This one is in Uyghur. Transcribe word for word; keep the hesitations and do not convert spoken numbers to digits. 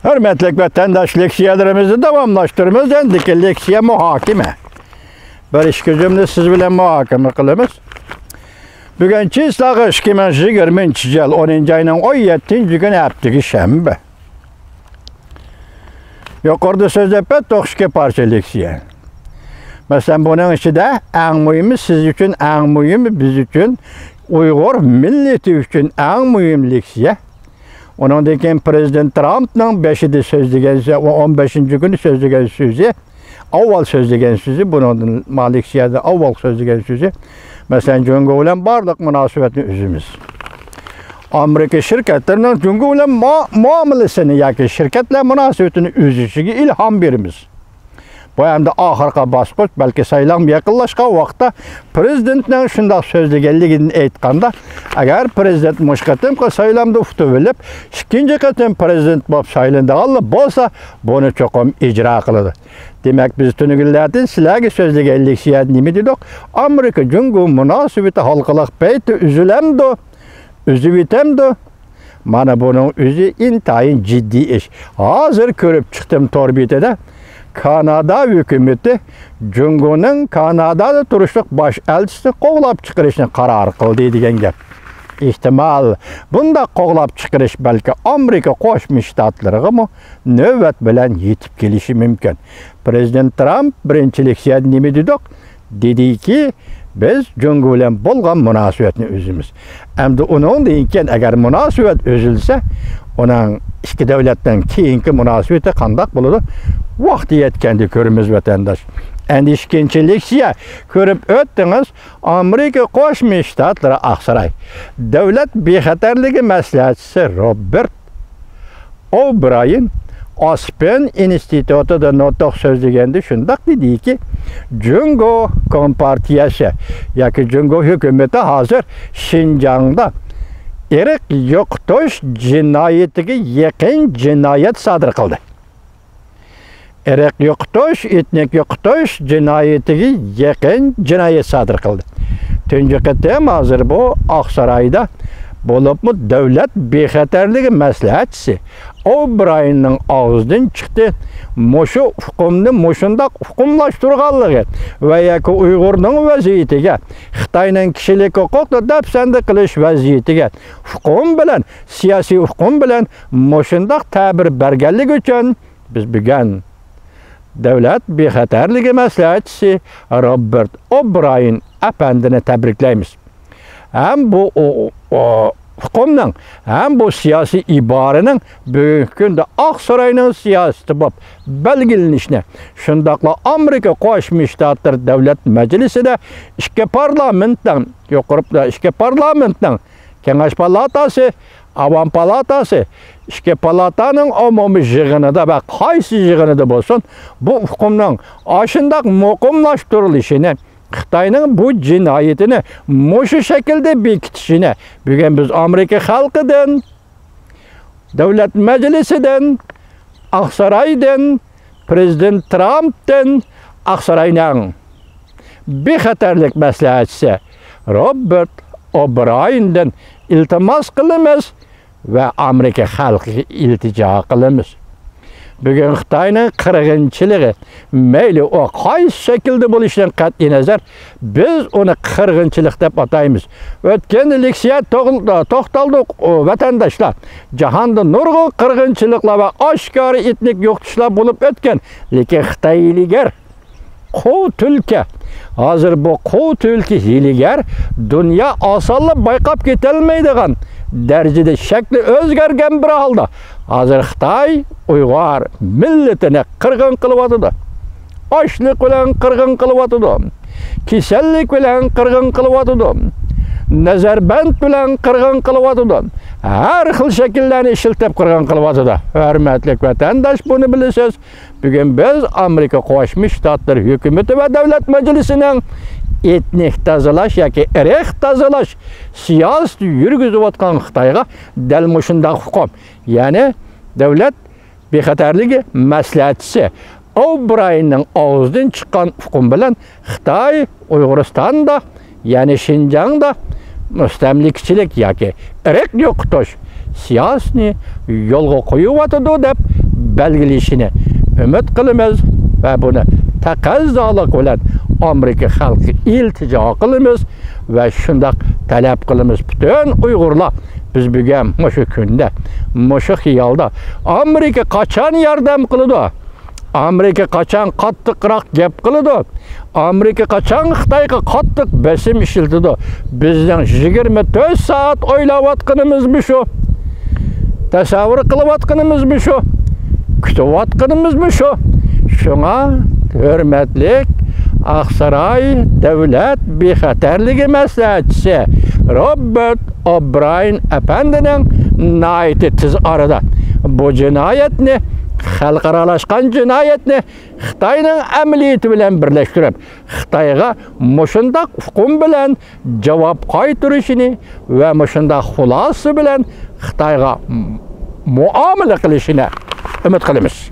ھۆرمەتلىك ۋەتەنداش، لېكسىيەلىرىمىزنى داۋاملاشتۇرىمىز. ئەمدىكى لېكسىيە مۇھاكىمە. بىر ئىككى جۈملە سىز بىلەن مۇھاكىمە قىلىمىز. بۈگۈن چېسلاغا ئىككى مىڭ يىگىرمىنچى يىل ئونىنچى ئاينىڭ ئون يەتتىنچى كۈنى، ھەپتىكى شەنبە. يۇقىرىدا سۆزلەپ ئۆتتۇق ئىككى پارچە لېكسىيە. مەسىلەن، بۇنىڭ ئىچىدە ئەڭ مۇھىمى، سىز ئۈچۈن ئەڭ مۇھىمى، بىز ئۈچۈن، ئۇيغۇر مىللىتى ئۈچۈن ئەڭ مۇھىم لېكسىيە. ئۇنىڭدىن كېيىن پرېزىدېنت ترامپنىڭ بېشىدا سۆزلىگەن سۆ-، ئون بەشىنچى كۈنى سۆزلىگەن سۆزى، ئاۋۋال سۆزلىگەن سۆزى، بۇنىڭدىن ما لېكسىيەدە ئاۋۋال سۆزلىگەن سۆزى، مەسىلەن، جۇڭگو بىلەن بارلىق مۇناسىۋەتنى ئۈزىمىز. ئامېرىكا شىركەتلىرىنىڭ جۇڭگو بىلەن مۇ-، مۇئامىلىسىنى ياكى شىركەتلەر مۇناسىۋىتىنى ئۈزۈشىگە ئىلھام بېرىمىز. بۇ ئەمدى ئاخىرقى باسقۇچ، بەلكى سايلام يېقىنلاشقان ۋاقىتتا پرېزىدېنتنىڭ شۇنداق سۆزلىگەنلىكىدىن ئېيتقاندا، ئەگەر پرېزىدېنت مۇشۇ قېتىمقى سايلامدا ئۇتۇۋېلىپ، ئىككىنچى قېتىم پرېزىدېنت بولۇپ سايلىنىدىغانلا بولسا، بۇنى چوقۇم ئىجرا قىلىدۇ. دېمەك، بىز تۈنۈگۈنلەردىن سىلەرگە سۆزلىگەن لېكسىيەدە نېمە دېدۇق؟ ئامېرىكا جۇڭگو مۇناسىۋىتى ھالقىلىق پەيتى ئۈزۈلەمدۇ؟ ئۈزۈۋېتەمدۇ؟ مانا بۇنىڭ ئۆزى ئىنتايىن جىددىي ئىش. ھازىر كۆرۈپ چىقتىم تور بېتىدە، كانادا ھۆكۈمىتى جۇڭگونىڭ كانادادا تۇرۇشلۇق باش ئەلچىسىنى قوغلاپ چىقىرىشنى قارار قىلدى دېگەن گەپ. ئېھتىمال، بۇنداق قوغلاپ چىقىرىش بەلكى ئامېرىكا قوشما شتاتلىرىغىمۇ نۆۋەت بىلەن يېتىپ كېلىشى مۇمكىن. پرېزىدېنت ترامپ بىرىنچى لېكسىيەدە نېمە دېدۇق؟ دېدىكى، بىز جۇڭگو بىلەن بولغان مۇناسىۋەتنى ئۈزىمىز. ئەمدى ئۇنىڭدىن كېيىن ئەگەر مۇناسىۋەت ئۈزۈلسە، ئۇنىڭ ئىككى دۆلەتنىڭ كېيىنكى مۇناسىۋىتى قانداق بولىدۇ؟ ۋاقتى يەتكەندە كۆرىمىز، ۋەتەنداش. ئەمدى ئىككىنچى لېكسىيە كۆرۈپ ئۆتتىڭىز، ئامېرىكا قوشما شتاتلىرى ئاقساراي دۆلەت بىخەتەرلىكى مەسلىھەتچىسى روبېرت ئوبراين ئاسپېن ئىنستىتۇتىدا نۇتۇق سۆزلىگەندە شۇنداق دېدىكى، جۇڭگو كومپارتىيەسى ياكى جۇڭگو ھۆكۈمىتى ھازىر شىنجاڭدا ئىرق يوقىتىش جىنايىتىگە يېقىن جىنايەت سادىر قىلدى. ئىرق يوقىتىش، ئېتنىك يوقىتىش جىنايىتىگە يېقىن جىنايەت سادىر قىلدى. تۇنجى قېتىم ھازىر بۇ ئاقسارايدا، بولۇپمۇ دۆلەت بىخەتەرلىكى مەسلىھەتچىسى ئوبرايننىڭ ئاغزىدىن چىقتى. مۇشۇ ئۇقۇمنى مۇشۇنداق ئۇقۇملاشتۇرغانلىقى ۋە ياكى ئۇيغۇرنىڭ ۋەزىيىتىگە، خىتاينىڭ كىشىلىك ھوقۇقنى دەپسەندە قىلىش ۋەزىيىتىگە ئۇقۇم بىلەن، سىياسىي ئۇقۇم بىلەن مۇشۇنداق تەبىر بەرگەنلىكى ئۈچۈن، بىز بۈگۈن دۆلەت بىخەتەرلىكى مەسلىھەتچىسى روبېرت ئوبراين ئەپەندىنى تەبرىكلەيمىز. ھەم بۇ ئۇ-، ئۇ-، ئۇقۇمنىڭ، ھەم بۇ سىياسىي ئىبارىنىڭ بۈگۈنكى كۈندە ئاقساراينىڭ سىياسىتى بولۇپ بەلگىلىنىشىنى، شۇنداقلا ئامېرىكا قوشما شتاتلىرى دۆلەت مەجلىسىدە ئىككى پارلامېنتنىڭ، يۇقىرى ئىككى پارلامېنتنىڭ، كېڭەش پالاتاسى، ئاۋام پالاتاسى، ئىككى پالاتانىڭ ئومۇمىي يىغىنىدا ۋە قايسى يىغىنىدا بولسۇن، بۇ ئۇقۇمنىڭ ئاشۇنداق مۇقىملاشتۇرۇلۇشىنى، خىتاينىڭ بۇ جىنايىتىنى مۇشۇ شەكىلدە بېكىتىشىنى بۈگۈن بىز ئامېرىكا خەلقىدىن، دۆلەت مەجلىسىدىن، ئاقسارايدىن، پرېزىدېنت ترامپتىن، ئاقساراينىڭ بىخەتەرلىك مەسلىھەتچىسى روبېرت ئوبرايندىن ئىلتىماس قىلىمىز ۋە ئامېرىكا خەلقىگە ئىلتىجا قىلىمىز. بۈگۈن خىتاينىڭ قىرغىنچىلىقى، مەيلى ئۇ قايسى شەكىلدە بولۇشىدىن قەتئىينەزەر، بىز ئۇنى قىرغىنچىلىق دەپ ئاتايمىز. ئۆتكەندە لېكسىيە توغ-، توختالدۇق، ۋەتەنداشلار. جاھاندا نۇرغۇن قىرغىنچىلىقلار ۋە ئاشكارا ئېتنىك يوقىتىشلار بولۇپ ئۆتكەن. لېكىن خىتاي ھىيلىگەر، قۇۋ تۈلكە. ھازىر بۇ قۇۋ تۈلكە ھىيلىگەر دۇنيا ئاسانلا بايقاپ كېتەلمەيدىغان دەرىجىدە شەكلى ئۆزگەرگەن بىر ھالدا، ھازىر خىتاي ئۇيغۇر مىللىتىنى قىرغىن قىلىۋاتىدۇ. ئاشلىق بىلەن قىرغىن قىلىۋاتىدۇ. كېسەللىك بىلەن قىرغىن قىلىۋاتىدۇ. نەزەربەند بىلەن قىرغىن قىلىۋاتىدۇ. ھەر خىل شەكىللەرنى ئىشلىتىپ قىرغىن قىلىۋاتىدۇ. ھۆرمەتلىك ۋەتەنداش، بۇنى بىلىسىز. بۈگۈن بىز ئامېرىكا قوشما شتاتلىرى ھۆكۈمىتى ۋە دۆلەت مەجلىسىنىڭ ئېتنىك تازىلاش ياكى ئىرق تازىلاش سىياسىتى يۈرگۈزۈۋاتقان خىتايغا دەل مۇشۇنداق ئۇقۇم، يەنى دۆلەت بىخەتەرلىكى مەسلىھەتچىسى ئوبرايننىڭ ئاغزىدىن چىققان ئۇقۇم بىلەن خىتاي ئۇيغۇرىستاندا، يەنى شىنجاڭدا مۇستەملىكىچىلىك ياكى ئىرق يوقىتىش سىياسىتىنى يولغا قويۇۋاتىدۇ دەپ بەلگىلىشىنى ئۈمىد قىلىمىز ۋە بۇنى تەقەززالىق بىلەن ئامېرىكا خەلقىگە ئىلتىجا قىلىمىز ۋە شۇنداق تەلەپ قىلىمىز پۈتۈن ئۇيغۇرلار. بىز بۈگۈن مۇشۇ كۈندە، مۇشۇ خىيالدا، ئامېرىكا قاچان ياردەم قىلىدۇ؟ ئامېرىكا قاچان قاتتىقراق گەپ قىلىدۇ؟ ئامېرىكا قاچان خىتايغا قاتتىق بېسىم ئىشلىتىدۇ؟ بىزنىڭ يىگىرمە تۆت سائەت ئويلاۋاتقىنىمىز مۇشۇ. تەسەۋۋۇر قىلىۋاتقىنىمىز مۇشۇ. كۈتۈۋاتقىنىمىز مۇشۇ. شۇڭا ھۆرمەتلىك ئاقساراي دۆلەت بىخەتەرلىكى مەسلىھەتچىسى روبېرت ئوبراين ئەپەندىنىڭ ناھايىتى تېز ئارىدا بۇ جىنايەتنى، خەلقئارالاشقان جىنايەتنى خىتاينىڭ ئەمەلىيىتى بىلەن بىرلەشتۈرۈپ، خىتايغا مۇشۇنداق ئۇقۇم بىلەن جاۋاب قايتۇرۇشىنى ۋە مۇشۇنداق خۇلاسە بىلەن خىتايغا مۇئامىلە قىلىشىنى ئۈمىد قىلىمىز.